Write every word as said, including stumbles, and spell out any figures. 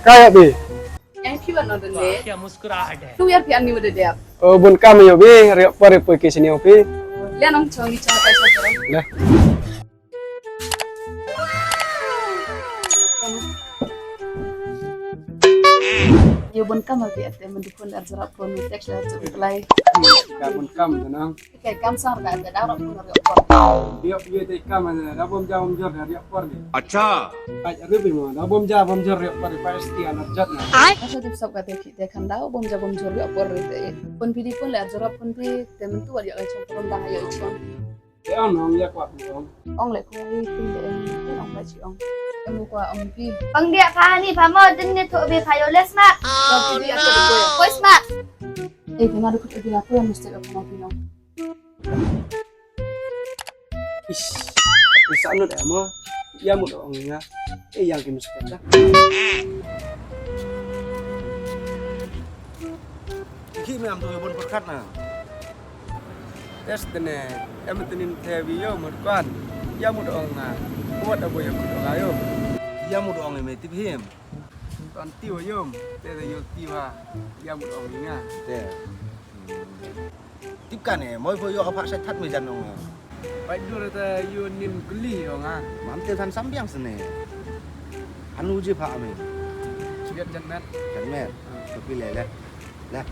Ka ya bi? Yang phi wan nodon de. क्या मुस्कुराहट है। Tu ya phi ani wada de. O, bun kam yo bi, riok por poi ki sini o bi. Le nong chong ni chong tai chong. Le. Yo bun kam abi ate, man di phone ar jarap phone, text ar jarap reply. Ka bun kam tu nang. Ke kam sang ka te da rap phone riok por. Riok ye te kam ne, da bom ja bom jor riok por ni. अच्छा। Ai, riok bi mo, da bom ja bom jor riok por, pa esti an ar jat na. Ai. Asa dip sap ka te ki te khan da bom ja bom jor riok por ri te. Phone bi di phone le ar jarap phone bi, te man tu wa ya chong phone da ya chong. Te ong nong ya kwat nong. Ong le ko i tin de em, tin ong ba chi ong. Em ko ong pi. Pang dia pha ni pha mo, tin ni tho be pha yo le smart. Ko pi dia ko ko smart. Eh, kena dukut agi aku yang mesti aku mau pinong. Ish, aku sanut ya mo. Ya mo ong nga. Eh, yang ki mesti kata. Ki me am tu yo bon perkat na. Test ne, em tenin te wi yo mut kwan. Ya mut ong nga. Kuat abo ya mut ong ayo. Ya mut ong me tip him. Ton ti wa yom, te da yo ti wa. Ya mut ong nga. Te. Tip ka ne, moi pho yo ha pha sa that me jan ong nga. Bai dur ta yo nin kuli ong nga. Mam te than sambiang sene. Anu je pha me. Chiat jan met. Jan met. Tapi le le. Le.